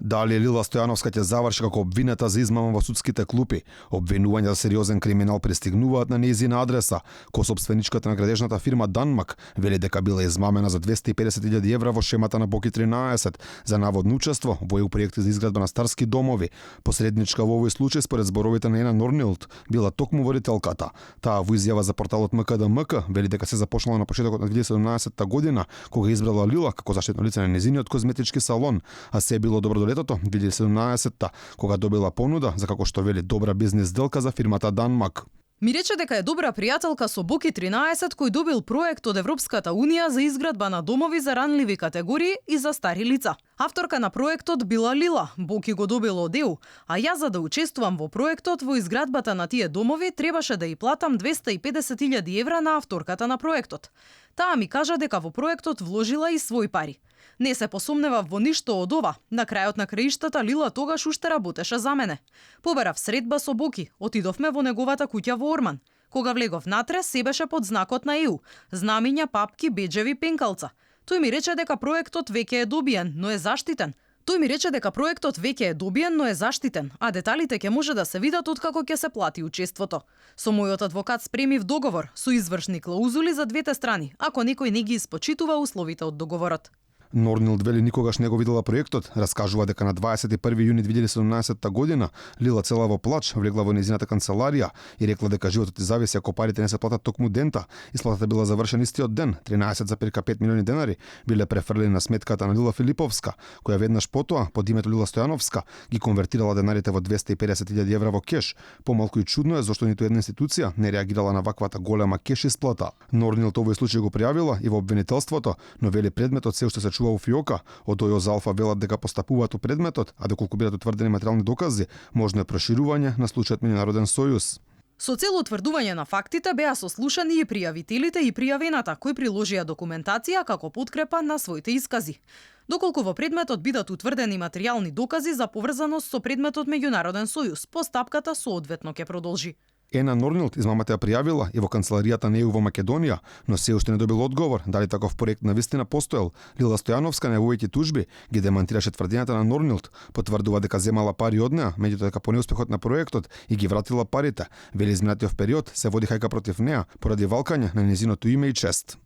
Дали Лила Стојановска ќе заврши како обвинета за измама во судските клупи? Обвинувања за сериозен криминал пристигнуваат на нејзина адреса. Косопственичката на градежната фирма Данмак вели дека била измамена за 250.000 евра во шемата на Боки 13 за наводно учество во ЕУ проекти за изградба на старски домови. Посредничка во овој случај според зборовите на Ена Норнилд била токму водителката. Таа во изјава за порталот МКДМК вели дека се започнала на почетокот на 2017 година кога избрала Лила како заштитно лице на нејзиниот козметички салон, а се било добро летото 2017-та, кога добила понуда за како што вели добра бизнис сделка за фирмата Данмак. Ми рече дека е добра пријателка со Боки 13 кој добил проект од Европската Унија за изградба на домови за ранливи категории и за стари лица. Авторка на проектот била Лила, Боки го добил од ЕУ, а јас за да учествувам во проектот во изградбата на тие домови требаше да ја платам 250.000 евра на авторката на проектот. Таа ми кажа дека во проектот вложила и свои пари. Не се посомнева во ништо од ова. На крајот на краиштата Лила тогаш уште работеше за мене. Побарав средба со Боки, отидовме во неговата куќа во Орман. Кога влегов натре, се беше под знакот на ЕУ, знамиња, папки, беџеви, пенкалца. Тој ми рече дека проектот веќе е добиен, но е заштитен. А деталите ќе може да се видат откако ќе се плати учеството. Со мојот адвокат спремив договор со извршни клаузули за двете страни, ако некој не ги испочитува условите од договорот. Норнилд вели никогаш не го видела проектот, раскажува дека на 21 јуни 2017 година Лила цела во плач влегла во нејзината канцеларија и рекла дека животот ѝ зависи ако парите не се платат токму дента. Исплатата била завршена истиот ден, 13,5 милиони денари биле префрлени на сметката на Лила Филиповска, која веднаш потоа под името Лила Стојановска ги конвертирала денарите во 250.000 евра во кеш. Помалку и чудно е зашто ниту една институција не реагирала на ваквата голема кеш исплата. Норнилд овој случај го пријавила и во обвинителството, но вели предметот се уште се чува у ФИОКа. Од ОЈО за Алфа велат дека постапуваат у предметот, а доколку бидат утврдени материјални докази, можно е проширување на случајот Меѓународен сојуз. Со цел утврдување на фактите беа сослушани и пријавителите и пријавената кои приложија документација како подкрепа на своите искази. Доколку во предметот бидат утврдени материјални докази за поврзаност со предметот Меѓународен сојуз, постапката соодветно ќе продолжи. Ена Норнилд измамата ја пријавила и во канцеларијата на ЕУ во Македонија, но се уште не добил одговор дали таков проект навистина постоел. Лила Стојановска на овоите тужби ги демантираше тврдењата на Норнилд, потврдува дека земала пари од неа, меѓутоа дека по неуспехот на проектот и ги вратила парите. Вели изминатиот период се води хајка против неа поради валкање на нејзиното име и чест.